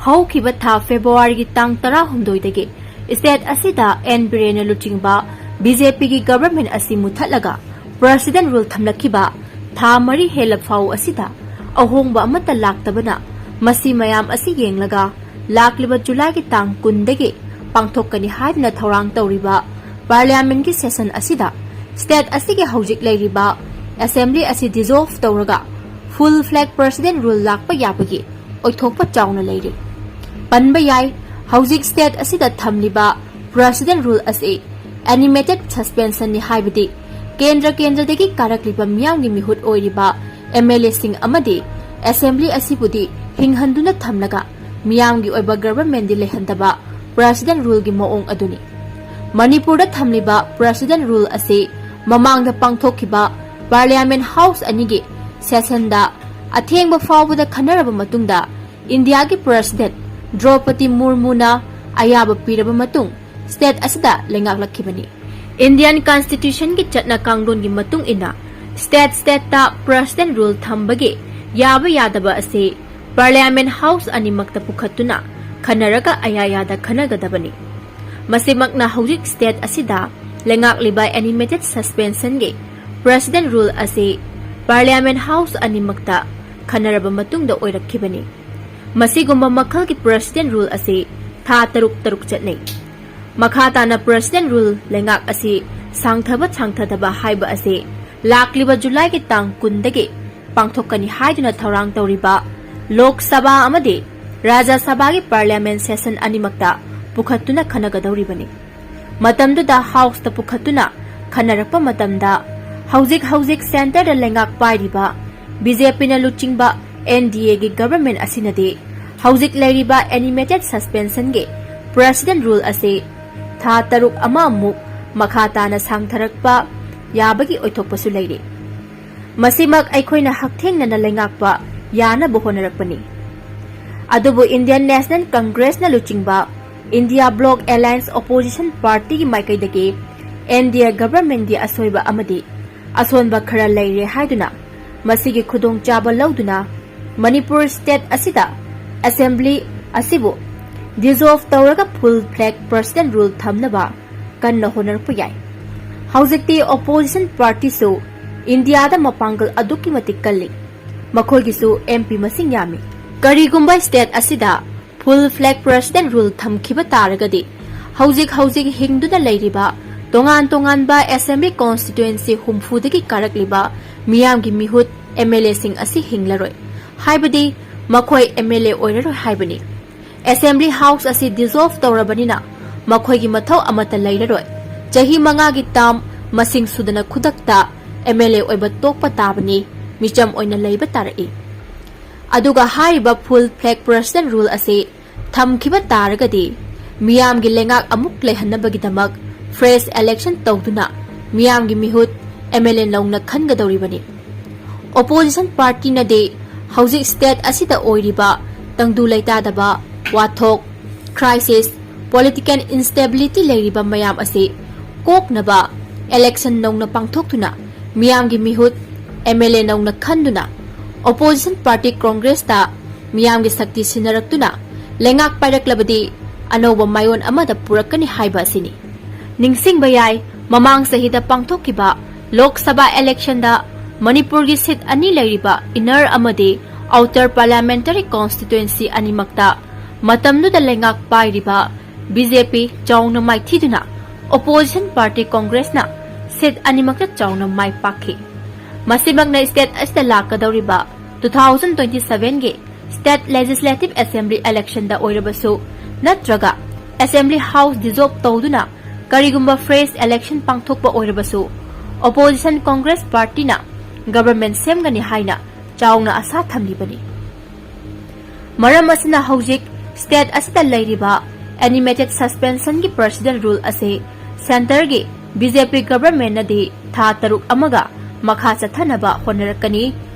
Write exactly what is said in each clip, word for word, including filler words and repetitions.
ꯍꯧꯈꯤꯕ ꯊꯥ ꯐꯦꯕ꯭ꯔꯨꯋꯥꯔꯤꯒꯤ ꯇꯥꯡ ꯇꯔꯥꯍꯨꯝꯗꯣꯏꯗꯒꯤ state ꯑꯁꯤꯗ ꯑꯦꯟ ꯕꯤꯔꯦꯟꯅ ꯂꯨꯆꯤꯡꯕ BJPꯒꯤ government ꯑꯁꯤ ꯃꯨꯊꯠꯂꯒ president rule ꯊꯝꯂꯛꯈꯤꯕ ꯊꯥ ꯃꯔꯤ ꯍꯦꯜꯂ ꯐꯥꯎ ꯑꯁꯤꯗ ꯑꯍꯣꯡꯕ ꯑꯃꯠꯇ ꯂꯥꯛꯇꯕꯅ, ꯃꯁꯤ ꯃꯌꯥꯝ ꯑꯁꯤ ꯌꯦꯡꯂꯒ ꯂꯥꯛꯂꯤꯕ ꯖꯨꯂꯥꯏꯒꯤ ꯇꯥꯡ ꯀꯨꯟꯗꯒꯤ ꯄꯥꯡꯊꯣꯛꯀꯅꯤ ꯍꯥꯏꯗꯨꯅ ꯊꯧꯔꯥꯡ ꯇꯧꯔꯤꯕ parliamentꯀꯤ session ꯑꯁꯤꯗ state ꯑꯁꯤꯒꯤ ꯍꯧꯖꯤꯛ ꯂꯩꯔꯤꯕ assembly ꯑꯁꯤ dissolve ꯇꯧꯔꯒ full flag president rule ꯂꯥꯛꯄ ꯌꯥꯕꯒꯤ ꯑꯣꯏꯊꯣꯛꯄ ꯆꯥꯎꯅ ꯂꯩꯔꯤ꯫ ꯄꯟꯕ ꯌꯥꯏ, ꯍꯧꯖꯤꯛ state ꯑꯁꯤꯗ ꯊꯝꯂꯤꯕ president rule ꯑꯁꯤ animated suspensionꯅꯤ ꯍꯥꯏꯕꯗꯤ ꯀꯦꯟꯗ꯭ꯔ ꯀꯦꯟꯗ꯭ꯔꯗꯒꯤ ꯀꯥꯔꯛꯂꯤꯕ ꯃꯤꯌꯥꯝꯒꯤ ꯃꯤꯍꯨꯠ ꯑꯣꯏꯔꯤꯕ MLAꯁꯤꯡ ꯑꯃꯗꯤ assembly ꯑꯁꯤꯕꯨꯗꯤ ꯍꯤꯡꯍꯟꯗꯨꯅ ꯊꯝꯂꯒ ꯃꯤꯌꯥꯝꯒꯤ ꯑꯣꯏꯕ governmentꯗꯤ ꯂꯩꯍꯟꯗꯕ president ruleꯒꯤ ꯃꯑꯣꯡ ꯑꯗꯨꯅꯤ꯫ ꯃꯅꯤꯄꯨꯔꯗ ꯊꯝꯂꯤꯕ president rule ꯑꯁꯤ ꯃꯃꯥꯡꯗ ꯄꯥꯡꯊꯣꯛꯈꯤꯕ parliament house ꯑꯅꯤꯒꯤ sessionꯗ ꯑꯊꯦꯡꯕ ꯐꯥꯎꯕꯗ ꯈꯟꯅꯔꯕ ꯃꯇꯨꯡꯗ ꯏꯟꯗꯤꯌꯥꯒꯤ president ꯗ꯭ꯔꯧꯄꯗꯤ ꯃꯨꯔꯃꯨꯅ ꯑꯌꯥꯕ ꯄꯤꯔꯕ ꯃꯇꯨꯡ state ꯑꯁꯤꯗ ꯂꯩꯉꯥꯛꯂꯛꯈꯤꯕꯅꯤ꯫ Indian constitutionꯒꯤ ꯆꯠꯅ ꯀꯥꯡꯂꯣꯟꯒꯤ ꯃꯇꯨꯡ ꯏꯟꯅ state stateꯇ president rule ꯊꯝꯕꯒꯤ ꯌꯥꯕ ꯌꯥꯗꯕ ꯑꯁꯤ parliament house ꯑꯅꯤꯃꯛꯇ ꯄꯨꯈꯠꯇꯨꯅ ꯈꯟꯅꯔꯒ ꯑꯌꯥ ꯌꯥꯗ ꯈꯟꯅꯒꯗꯕꯅꯤ꯫ ꯃꯁꯤꯃꯛꯅ ꯍꯧꯖꯤꯛ state ꯑꯁꯤꯗ ꯂꯩꯉꯥꯛꯂꯤꯕ animated suspensionꯒꯤ president rule ꯑꯁꯤ parliament house ꯑꯅꯤꯃꯛꯇ ꯈꯟꯅꯔꯕ ꯃꯇꯨꯡꯗ ꯑꯣꯏꯔꯛꯈꯤꯕꯅꯤ꯫ ꯃꯁꯤꯒꯨꯝꯕ ꯃꯈꯜꯒꯤ president rule ꯑꯁꯤ ꯊꯥ ꯇꯔꯨꯛ ꯇꯔꯨꯛ ꯆꯠꯅꯩ꯫ ꯃꯈꯥ ꯇꯥꯅ president rule ꯂꯩꯉꯥꯛ ꯑꯁꯤ ꯁꯥꯡꯊꯕ ꯁꯥꯡꯊꯗꯕ ꯍꯥꯏꯕ ꯑꯁꯤ ꯂꯥꯛꯂꯤꯕ ꯖꯨꯂꯥꯏꯒꯤ ꯇꯥꯡ ꯀꯨꯟꯗꯒꯤ ꯄꯥꯡꯊꯣꯛꯀꯅꯤ ꯍꯥꯏꯗꯨꯅ ꯊꯧꯔꯥꯡ ꯇꯧꯔꯤꯕ ꯂꯣꯛ ꯁꯚꯥ ꯑꯃꯗꯤ ꯔꯥꯖ꯭ꯌ ꯁꯚꯥꯒꯤ parliament session ꯑꯅꯤꯃꯛꯇ ꯄꯨꯈꯠꯇꯨꯅ ꯈꯟꯅꯒꯗꯧꯔꯤꯕꯅꯤ꯫ ꯃꯇꯝꯗꯨꯗ houseꯇ ꯄꯨꯈꯠꯇꯨꯅ ꯈꯟꯅꯔꯛꯄ ꯃꯇꯝꯗ ꯍꯧꯖꯤꯛ ꯍꯧꯖꯤꯛ centreꯗ ꯂꯩꯉꯥꯛ ꯄꯥꯏꯔꯤꯕ BJPꯅ ꯂꯨꯆꯤꯡꯕ NDAꯒꯤ government ꯑꯁꯤꯅꯗꯤ ꯍꯧꯖꯤꯛ ꯂꯩꯔꯤꯕ animated suspensionꯒꯤ president rule ꯑꯁꯤ ꯊꯥ ꯇꯔꯨꯛ ꯑꯃꯃꯨꯛ ꯃꯈꯥ ꯇꯥꯅ ꯁꯥꯡꯊꯔꯛꯄ ꯌꯥꯕꯒꯤ ꯑꯣꯏꯊꯣꯛꯄꯁꯨ ꯂꯩꯔꯤ꯫ ꯃꯁꯤꯃꯛ ꯑꯩꯈꯣꯏꯅ ꯍꯛꯊꯦꯡꯅꯅ ꯂꯩꯉꯥꯛꯄ ꯌꯥꯅꯕ ꯍꯣꯠꯅꯔꯛꯄꯅꯤ꯫ ꯑꯗꯨꯕꯨ Indian National Congressꯅ ꯂꯨꯆꯤꯡꯕ India Bloc Alliance Opposition Partyꯒꯤ ꯃꯥꯏꯀꯩꯗꯒꯤ NDA governmentꯒꯤ ꯑꯁꯣꯏꯕ ꯑꯃꯗꯤ ꯑꯁꯣꯟꯕ ꯈꯔ ꯂꯩꯔꯦ ꯍꯥꯏꯗꯨꯅ ꯃꯁꯤꯒꯤ ꯈꯨꯗꯣꯡꯆꯥꯕ ꯂꯧꯗꯨꯅ ꯃꯅꯤꯄꯨꯔ state ꯑꯁꯤꯗ assembly ꯑꯁꯤꯕꯨ dissolve ꯇꯧꯔꯒ full flag president rule ꯊꯝꯅꯕ ꯀꯟꯅ ꯍꯣꯠꯅꯔꯛꯄ ꯌꯥꯏ꯫ ꯍꯧꯖꯤꯛꯇꯤ opposition partyꯁꯨ ꯏꯟꯗꯤꯌꯥꯗ ꯃꯄꯥꯡꯒꯜ ꯑꯗꯨꯛꯀꯤ ꯃꯇꯤꯛ ꯀꯜꯂꯤ꯫ ꯃꯈꯣꯏꯒꯤꯁꯨ MP ꯃꯁꯤꯡ ꯌꯥꯝꯃꯤ꯫ ꯀꯔꯤꯒꯨꯝꯕ state ꯑꯁꯤꯗ full flag president rule ꯊꯝꯈꯤꯕ ꯇꯥꯔꯒꯗꯤ, ꯍꯧꯖꯤꯛ ꯍꯧꯖꯤꯛ ꯍꯤꯡꯗꯨꯅ ꯂꯩꯔꯤꯕ ꯇꯣꯉꯥꯟ ꯇꯣꯉꯥꯟꯕ assembly constituency ꯍꯨꯝꯐꯨꯗꯒꯤ ꯀꯥꯔꯛꯂꯤꯕ ꯃꯤꯌꯥꯝꯒꯤ ꯃꯤꯍꯨꯠ MLAꯁꯤꯡ ꯑꯁꯤ ꯍꯤꯡꯂꯔꯣꯏ꯫ ꯍꯥꯏꯕꯗꯤ ꯃꯈꯣꯏ MLA ꯑꯣꯏꯔꯔꯣꯏ ꯍꯥꯏꯕꯅꯤ꯫ Assembly house ꯑꯁꯤ dissolve ꯇꯧꯔꯕꯅꯤꯅ ꯃꯈꯣꯏꯒꯤ ꯃꯊꯧ ꯑꯃꯠꯇ ꯂꯩꯔꯔꯣꯏ꯫ ꯆꯍꯤ ꯃꯉꯥꯒꯤ term ꯃꯁꯤꯡ ꯁꯨꯗꯅ ꯈꯨꯗꯛꯇ MLA ꯑꯣꯏꯕ ꯇꯣꯛꯄ ꯇꯥꯕꯅꯤ, ꯃꯤꯆꯝ ꯑꯣꯏꯅ ꯂꯩꯕ ꯇꯥꯔꯛꯏ꯫ ꯑꯗꯨꯒ ꯍꯥꯏꯔꯤꯕ full flag president rule ꯑꯁꯤ ꯊꯝꯈꯤꯕ ꯇꯥꯔꯒꯗꯤ, ꯃꯤꯌꯥꯝꯒꯤ ꯂꯩꯉꯥꯛ ꯑꯃꯨꯛ ꯂꯩꯍꯟꯅꯕꯒꯤꯗꯃꯛ fresh election ꯇꯧꯗꯨꯅ ꯃꯤꯌꯥꯝꯒꯤ ꯃꯤꯍꯨꯠ MLA ꯅꯧꯅ ꯈꯟꯒꯗꯧꯔꯤꯕꯅꯤ꯫ Opposition partyꯅꯗꯤ ꯍꯧꯖꯤꯛ state ꯑꯁꯤꯗ ꯑꯣꯏꯔꯤꯕ ꯇꯪꯗꯨ ꯂꯩꯇꯥꯗꯕ, ꯋꯥꯊꯣꯛ, crisis, political instability ꯂꯩꯔꯤꯕ ꯃꯌꯥꯝ ꯑꯁꯤ ꯀꯣꯛꯅꯕ election ꯅꯧꯅ ꯄꯥꯡꯊꯣꯛꯇꯨꯅ ꯃꯤꯌꯥꯝꯒꯤ ꯃꯤꯍꯨꯠ MLA ꯅꯧꯅ ꯈꯟꯗꯨꯅ opposition party Congressꯇ ꯃꯤꯌꯥꯝꯒꯤ ꯁꯛꯇꯤ ꯁꯤꯟꯅꯔꯛꯇꯨꯅ ꯂꯩꯉꯥꯛ ꯄꯥꯏꯔꯛꯂꯕꯗꯤ ꯑꯅꯧꯕ ꯃꯥꯏꯑꯣꯟ ꯑꯃꯗ ꯄꯨꯔꯛꯀꯅꯤ ꯍꯥꯏꯕ ꯑꯁꯤꯅꯤ꯫ ꯅꯤꯡꯁꯤꯡꯕ ꯌꯥꯏ, ꯃꯃꯥꯡ ꯆꯍꯤꯗ ꯄꯥꯡꯊꯣꯛꯈꯤꯕ ꯂꯣꯛ ꯁꯚꯥ electionꯗ ꯃꯅꯤꯄꯨꯔꯒꯤ seat ꯑꯅꯤ ꯂꯩꯔꯤꯕ inner ꯑꯃꯗꯤ outer parliamentary constituency ꯑꯅꯤꯃꯛꯇ ꯃꯇꯝꯗꯨꯗ ꯂꯩꯉꯥꯛ ꯄꯥꯏꯔꯤꯕ BJP ꯆꯥꯎꯅ ꯃꯥꯏꯊꯤꯗꯨꯅ opposition party Congressꯅ seat ꯑꯅꯤꯃꯛꯇ ꯆꯥꯎꯅ ꯃꯥꯏ ꯄꯥꯛꯈꯤ꯫ ꯃꯁꯤꯃꯛꯅ state ꯑꯁꯤꯗ ꯂꯥꯛꯀꯗꯧꯔꯤꯕ two thousand twenty sevenꯒꯤ State Legislative Assembly electionꯗ ꯑꯣꯏꯔꯕꯁꯨ ꯅꯠꯇ꯭ꯔꯒ Assembly House dissolve ꯇꯧꯗꯨꯅ ꯀꯔꯤꯒꯨꯝꯕ fresh election ꯄꯥꯡꯊꯣꯛꯄ ꯑꯣꯏꯔꯕꯁꯨ opposition Congress partyꯅ government ꯁꯦꯝꯒꯅꯤ ꯍꯥꯏꯅ ꯆꯥꯎꯅ ꯑꯁꯥ ꯊꯝꯂꯤꯕꯅꯤ꯫ ꯃꯔꯝ ꯑꯁꯤꯅ ꯍꯧꯖꯤꯛ state ꯑꯁꯤꯗ ꯂꯩꯔꯤꯕ animated suspensionꯒꯤ president rule ꯑꯁꯤ centreꯒꯤ BJP governmentꯅꯗꯤ ꯊꯥ ꯇꯔꯨꯛ ꯑꯃꯒ ꯃꯈꯥ ꯆꯠꯊꯅꯕ ꯍꯣꯠꯅꯔꯛꯀꯅꯤ꯫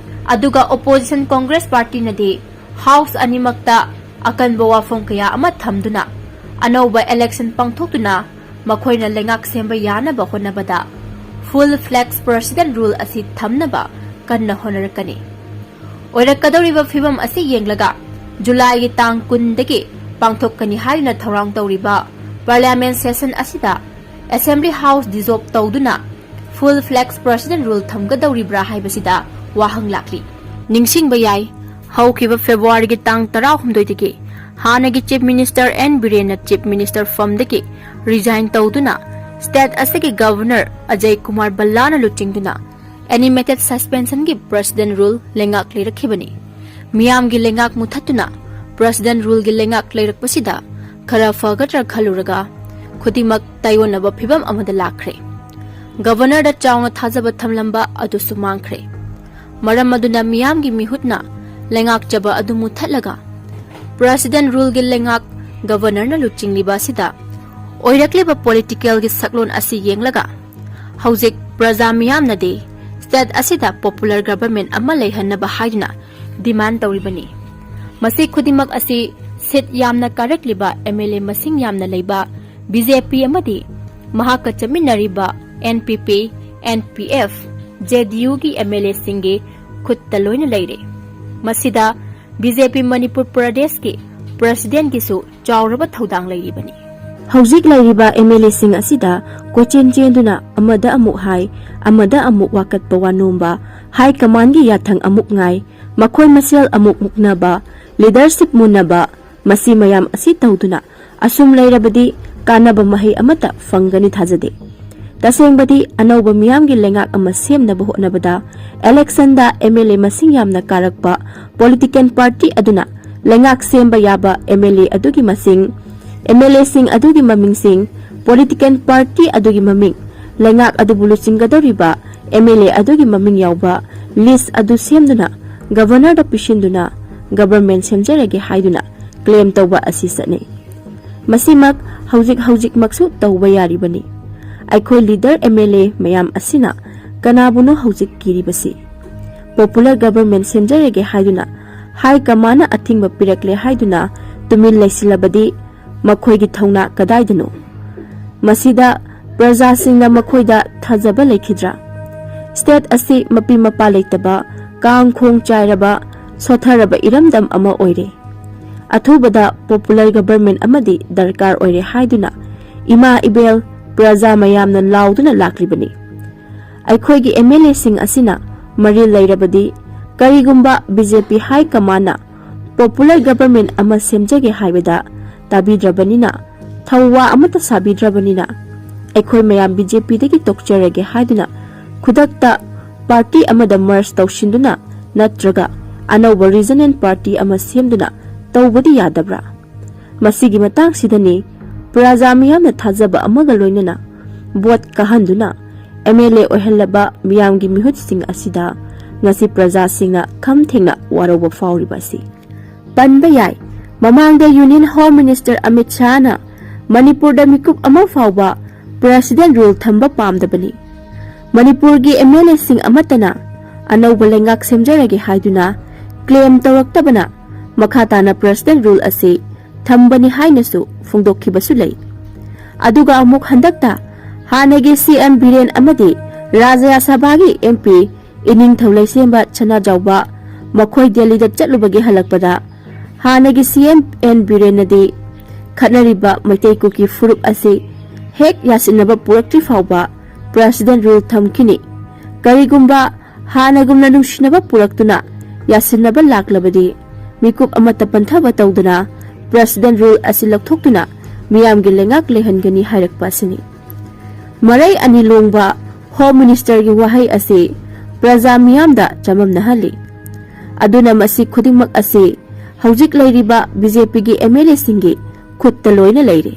ꯑꯗꯨꯒ opposition Congress partyꯅꯗꯤ house ꯑꯅꯤꯃꯛꯇ ꯑꯀꯟꯕ ꯋꯥꯐꯝ ꯀꯌꯥ ꯑꯃ ꯊꯝꯗꯨꯅ ꯑꯅꯧꯕ election ꯄꯥꯡꯊꯣꯛꯇꯨꯅ ꯃꯈꯣꯏꯅ ꯂꯩꯉꯥꯛ ꯁꯦꯝꯕ ꯌꯥꯅꯕ ꯍꯣꯠꯅꯕꯗ full flag president rule ꯑꯁꯤ ꯊꯝꯅꯕ ꯀꯟꯅ ꯍꯣꯠꯅꯔꯛꯀꯅꯤ꯫ ꯑꯣꯏꯔꯛꯀꯗꯧꯔꯤꯕ ꯐꯤꯕꯝ ꯑꯁꯤ ꯌꯦꯡꯂꯒ ꯖꯨꯂꯥꯏꯒꯤ ꯇꯥꯡ ꯀꯨꯟꯗꯒꯤ ꯄꯥꯡꯊꯣꯛꯀꯅꯤ ꯍꯥꯏꯗꯨꯅ ꯊꯧꯔꯥꯡ ꯇꯧꯔꯤꯕ Parliament session ꯑꯁꯤꯗ Assembly House dissolve ꯇꯧꯗꯨꯅ full fledged President Rule ꯊꯝꯒꯗꯧꯔꯤꯕ꯭ꯔꯥ ꯍꯥꯏꯕꯁꯤꯗ ꯋꯥꯍꯪ ꯂꯥꯛꯂꯤ꯫ ꯅꯤꯡꯁꯤꯡꯕ ꯌꯥꯏ, ꯍꯧꯈꯤꯕ ꯐꯦꯕ꯭ꯔꯨꯋꯥꯔꯤꯒꯤ ꯇꯥꯡ ꯇꯔꯥꯍꯨꯝꯗꯣꯏꯗꯒꯤ ꯍꯥꯟꯅꯒꯤ Chief Minister N ꯕꯤꯔꯦꯟꯅ Chief Minister ꯐꯝꯗꯒꯤ resign ꯇꯧꯗꯨꯅ state ꯑꯁꯤꯒꯤ Governor ꯑꯖꯌ ꯀꯨꯃꯥꯔ ꯚꯜꯂꯥꯅ ꯂꯨꯆꯤꯡꯗꯨꯅ animated suspensionꯒꯤ President Rule ꯂꯩꯉꯥꯛ ꯂꯩꯔꯛꯈꯤꯕꯅꯤ꯫ ꯃꯤꯌꯥꯝꯒꯤ ꯂꯩꯉꯥꯛ ꯃꯨꯊꯠꯇꯨꯅ President Ruleꯒꯤ ꯂꯩꯉꯥꯛ ꯂꯩꯔꯛꯄꯁꯤꯗ ꯈꯔ ꯐꯒꯗ꯭ꯔꯥ ꯈꯜꯂꯨꯔꯒ ꯈꯨꯗꯤꯡꯃꯛ ꯇꯥꯏꯑꯣꯟꯅꯕ ꯐꯤꯚꯝ ꯑꯃꯗ ꯂꯥꯛꯈ꯭ꯔꯦ꯫ Governorꯗ ꯆꯥꯎꯅ ꯊꯥꯖꯕ ꯊꯝꯂꯝꯕ ꯑꯗꯨꯁꯨ ꯃꯥꯡꯈ꯭ꯔꯦ꯫ ꯃꯔꯝ ꯑꯗꯨꯅ ꯃꯤꯌꯥꯝꯒꯤ ꯃꯤꯍꯨꯠꯅ ꯂꯩꯉꯥꯛꯆꯕ ꯑꯗꯨ ꯃꯨꯊꯠꯂꯒ President Ruleꯒꯤ ꯂꯩꯉꯥꯛ Governorꯅ ꯂꯨꯆꯤꯡꯂꯤꯕ ꯑꯁꯤꯗ ꯑꯣꯏꯔꯛꯂꯤꯕ politicalꯒꯤ ꯁꯛꯂꯣꯟ ꯑꯁꯤ ꯌꯦꯡꯂꯒ ꯍꯧꯖꯤꯛ ꯄ꯭ꯔꯖꯥ ꯃꯤꯌꯥꯝꯅꯗꯤ state ꯑꯁꯤꯗ popular government ꯑꯃ ꯂꯩꯍꯟꯅꯕ ꯍꯥꯏꯗꯨꯅ demand ꯇꯧꯔꯤꯕꯅꯤ꯫ ꯃꯁꯤ ꯈꯨꯗꯤꯡꯃꯛ ꯑꯁꯤ seat ꯌꯥꯝꯅ ꯀꯥꯔꯛꯂꯤꯕ MLA ꯃꯁꯤꯡ ꯌꯥꯝꯅ ꯂꯩꯕ BJP ꯑꯃꯗꯤ ꯃꯍꯥꯛꯀ ꯆꯠꯃꯤꯟꯅꯔꯤꯕ NPP, NPF, JDUꯒꯤ MLAꯁꯤꯡꯒꯤ ꯈꯨꯠꯇ ꯂꯣꯏꯅ ꯂꯩꯔꯦ꯫ ꯃꯁꯤꯗ BJP ꯃꯅꯤꯄꯨꯔ ꯄ꯭ꯔꯗꯦꯁꯀꯤ Presidentꯀꯤꯁꯨ ꯆꯥꯎꯔꯕ ꯊꯧꯗꯥꯡ ꯂꯩꯔꯤꯕꯅꯤ꯫ ꯍꯧꯖꯤꯛ ꯂꯩꯔꯤꯕ MLAꯁꯤꯡ ꯑꯁꯤꯗ ꯀꯣꯏꯆꯦꯟ ꯆꯦꯟꯗꯨꯅ ꯑꯃꯗ ꯑꯃꯨꯛ ꯍꯥꯏ, ꯑꯃꯗ ꯑꯃꯨꯛ ꯋꯥꯀꯠꯄ ꯋꯥꯅꯣꯝꯕ, high commandꯒꯤ ꯌꯥꯊꯪ ꯑꯃꯨꯛ ꯉꯥꯏ, ꯃꯈꯣꯏ ꯃꯁꯦꯜ ꯑꯃꯨꯛ ꯃꯨꯛꯅꯕ, leadership ꯃꯨꯟꯅꯕ, ꯃꯁꯤ ꯃꯌꯥꯝ ꯑꯁꯤ ꯇꯧꯗꯨꯅ ꯑꯁꯨꯝ ꯂꯩꯔꯕꯗꯤ ꯀꯥꯟꯅꯕ ꯃꯍꯩ ꯑꯃꯠꯇ ꯐꯪꯒꯅꯤ ꯊꯥꯖꯗꯦ꯫ ꯇꯁꯦꯡꯕꯗꯤ ꯑꯅꯧꯕ ꯃꯤꯌꯥꯝꯒꯤ ꯂꯩꯉꯥꯛ ꯑꯃ ꯁꯦꯝꯅꯕ ꯍꯣꯠꯅꯕꯗ electionꯗ MLA ꯃꯁꯤꯡ ꯌꯥꯝꯅ ꯀꯥꯔꯛꯄ political party ꯑꯗꯨꯅ ꯂꯩꯉꯥꯛ ꯁꯦꯝꯕ ꯌꯥꯕ MLA ꯑꯗꯨꯒꯤ ꯃꯁꯤꯡ, MLAꯁꯤꯡ ꯑꯗꯨꯒꯤ ꯃꯃꯤꯡꯁꯤꯡ, political party ꯑꯗꯨꯒꯤ ꯃꯃꯤꯡ, ꯂꯩꯉꯥꯛ ꯑꯗꯨꯕꯨ ꯂꯨꯆꯤꯡꯒꯗꯧꯔꯤꯕ MLA ꯑꯗꯨꯒꯤ ꯃꯃꯤꯡ ꯌꯥꯎꯕ list ꯑꯗꯨ ꯁꯦꯝꯗꯨꯅ Governorꯗ ꯄꯤꯁꯤꯟꯗꯨꯅ government ꯁꯦꯝꯖꯔꯒꯦ ꯍꯥꯏꯗꯨꯅ claim ꯇꯧꯕ ꯑꯁꯤ ꯆꯠꯅꯩ꯫ ꯃꯁꯤꯃꯛ ꯍꯧꯖꯤꯛ ꯍꯧꯖꯤꯛꯃꯛꯁꯨ ꯇꯧꯕ ꯌꯥꯔꯤꯕꯅꯤ꯫ ꯑꯩꯈꯣꯏ leader MLA ꯃꯌꯥꯝ ꯑꯁꯤꯅ ꯀꯅꯥꯕꯨꯅꯣ ꯍꯧꯖꯤꯛ ꯀꯤꯔꯤꯕꯁꯤ? Popular government ꯁꯦꯝꯖꯔꯒꯦ ꯍꯥꯏꯗꯨꯅ high commandꯅ ꯑꯊꯤꯡꯕ ꯄꯤꯔꯛꯂꯦ ꯍꯥꯏꯗꯨꯅ ꯇꯨꯃꯤꯟ ꯂꯩꯁꯤꯜꯂꯕꯗꯤ ꯃꯈꯣꯏꯒꯤ ꯊꯧꯅꯥ ꯀꯗꯥꯏꯗꯅꯣ? ꯃꯁꯤꯗ ꯄ꯭ꯔꯖꯥꯁꯤꯡꯅ ꯃꯈꯣꯏꯗ ꯊꯥꯖꯕ ꯂꯩꯈꯤꯗ꯭ꯔꯥ? State ꯑꯁꯤ ꯃꯄꯤ ꯃꯄꯥ ꯂꯩꯇꯕ, ꯀꯥꯡ ꯈꯣꯡ ꯆꯥꯏꯔꯕ, ꯁꯣꯠꯊꯔꯕ ꯏꯔꯝꯗꯝ ꯑꯃ ꯑꯣꯏꯔꯦ꯫ ꯑꯊꯨꯕꯗ popular government ꯑꯃꯗꯤ ꯗꯔꯀꯥꯔ ꯑꯣꯏꯔꯦ ꯍꯥꯏꯗꯨꯅ ꯏꯃꯥ ꯏꯕꯦꯜ ꯄ꯭ꯔꯖꯥ ꯃꯌꯥꯝꯅ ꯂꯥꯎꯗꯨꯅ ꯂꯥꯛꯂꯤꯕꯅꯤ꯫ ꯑꯩꯈꯣꯏꯒꯤ MLAꯁꯤꯡ ꯑꯁꯤꯅ ꯃꯔꯤꯜ ꯂꯩꯔꯕꯗꯤ ꯀꯔꯤꯒꯨꯝꯕ BJP high commandꯅ popular government ꯑꯃ ꯁꯦꯝꯖꯒꯦ ꯍꯥꯏꯕꯗ ꯇꯥꯕꯤꯗ꯭ꯔꯕꯅꯤꯅ, ꯊꯧꯋꯥ ꯑꯃꯠꯇ ꯁꯥꯕꯤꯗ꯭ꯔꯕꯅꯤꯅ, ꯑꯩꯈꯣꯏ ꯃꯌꯥꯝ BJPꯗꯒꯤ ꯇꯣꯛꯆꯔꯒꯦ ꯍꯥꯏꯗꯨꯅ ꯈꯨꯗꯛꯇ party ꯑꯃꯗ merge ꯇꯧꯁꯤꯟꯗꯨꯅ ꯅꯠꯇ꯭ꯔꯒ ꯑꯅꯧꯕ regional party ꯑꯃ ꯁꯦꯝꯗꯨꯅ ꯇꯧꯕꯗꯤ ꯌꯥꯗꯕ꯭ꯔꯥ? ꯃꯁꯤꯒꯤ ꯃꯇꯥꯡꯁꯤꯗꯅꯤ ꯄ꯭ꯔꯖꯥ ꯃꯤꯌꯥꯝꯅ ꯊꯥꯖꯕ ꯑꯃꯒ ꯂꯣꯏꯅꯅ vote ꯀꯥꯍꯟꯗꯨꯅ MLA ꯑꯣꯏꯍꯜꯂꯕ ꯃꯤꯌꯥꯝꯒꯤ ꯃꯤꯍꯨꯠꯁꯤꯡ ꯑꯁꯤꯗ ꯉꯁꯤ ꯄ꯭ꯔꯖꯥꯁꯤꯡꯅ ꯈꯝ ꯊꯦꯡꯅ ꯋꯥꯔꯧꯕ ꯐꯥꯎꯔꯤꯕ ꯑꯁꯤ꯫ ꯄꯟꯕ ꯌꯥꯏ, ꯃꯃꯥꯡꯗ Union Home Minister ꯑꯃꯤꯠ ꯁꯥꯍꯅ ꯃꯅꯤꯄꯨꯔꯗ ꯃꯤꯀꯨꯞ ꯑꯃ ꯐꯥꯎꯕ President Rule ꯊꯝꯕ ꯄꯥꯝꯗꯕꯅꯤ꯫ ꯃꯅꯤꯄꯨꯔꯒꯤ MLAꯁꯤꯡ ꯑꯃꯠꯇꯅ ꯑꯅꯧꯕ ꯂꯩꯉꯥꯛ ꯁꯦꯝꯖꯔꯒꯦ ꯍꯥꯏꯗꯨꯅ claim ꯇꯧꯔꯛꯇꯕꯅ ꯃꯈꯥ ꯇꯥꯅ President Rule ꯑꯁꯤ ꯊꯝꯕꯅꯤ ꯍꯥꯏꯅꯁꯨ ꯐꯣꯡꯗꯣꯛꯈꯤꯕꯁꯨ ꯂꯩ꯫ ꯑꯗꯨꯒ ꯑꯃꯨꯛ ꯍꯟꯗꯛꯇ ꯍꯥꯟꯅꯒꯤ CM ꯕꯤꯔꯦꯟ ꯑꯃꯗꯤ ꯔꯥꯖ꯭ꯌ ꯁꯚꯥꯒꯤ MP ꯏꯅꯤꯡꯊꯧ ꯂꯩꯁꯦꯝꯕ ꯁꯅꯥꯖꯥꯎꯕ ꯃꯈꯣꯏ ꯗꯦꯜꯂꯤꯗ ꯆꯠꯂꯨꯕꯒꯤ ꯍꯜꯂꯛꯄꯗ ꯍꯥꯟꯅꯒꯤ CM ꯑꯦꯟ ꯕꯤꯔꯦꯟꯅꯗꯤ ꯈꯠꯅꯔꯤꯕ ꯃꯩꯇꯩ ꯀꯨꯀꯤ ꯐꯨꯔꯨꯞ ꯑꯁꯤ ꯍꯦꯛ ꯌꯥꯁꯤꯟꯅꯕ ꯄꯨꯔꯛꯇ꯭ꯔꯤ ꯐꯥꯎꯕ President Rule ꯊꯝꯈꯤꯅꯤ꯫ ꯀꯔꯤꯒꯨꯝꯕ ꯍꯥꯟꯅꯒꯨꯝꯅ ꯅꯨꯡꯁꯤꯅꯕ ꯄꯨꯔꯛꯇꯨꯅ ꯌꯥꯁꯤꯟꯅꯕ ꯂꯥꯛꯂꯕꯗꯤ ꯃꯤꯀꯨꯞ ꯑꯃꯠꯇ ꯄꯟꯊꯕ ꯇꯧꯗꯅ President Rule ꯑꯁꯤ ꯂꯧꯊꯣꯛꯇꯨꯅ ꯃꯤꯌꯥꯝꯒꯤ ꯂꯩꯉꯥꯛ ꯂꯩꯍꯟꯒꯅꯤ ꯍꯥꯏꯔꯛꯄ ꯑꯁꯤꯅꯤ꯫ ꯃꯔꯩ ꯑꯅꯤ ꯂꯣꯡꯕ Home Ministerꯒꯤ ꯋꯥꯍꯩ ꯑꯁꯤ ꯄ꯭ꯔꯖꯥ ꯃꯤꯌꯥꯝꯗ ꯆꯃꯝꯅꯍꯜꯂꯤ꯫ ꯑꯗꯨꯅ ꯃꯁꯤ ꯈꯨꯗꯤꯡꯃꯛ ꯑꯁꯤ ꯍꯧꯖꯤꯛ ꯂꯩꯔꯤꯕ BJPꯒꯤ MLAꯁꯤꯡꯒꯤ ꯈꯨꯠꯇ ꯂꯣꯏꯅ ꯂꯩꯔꯦ꯫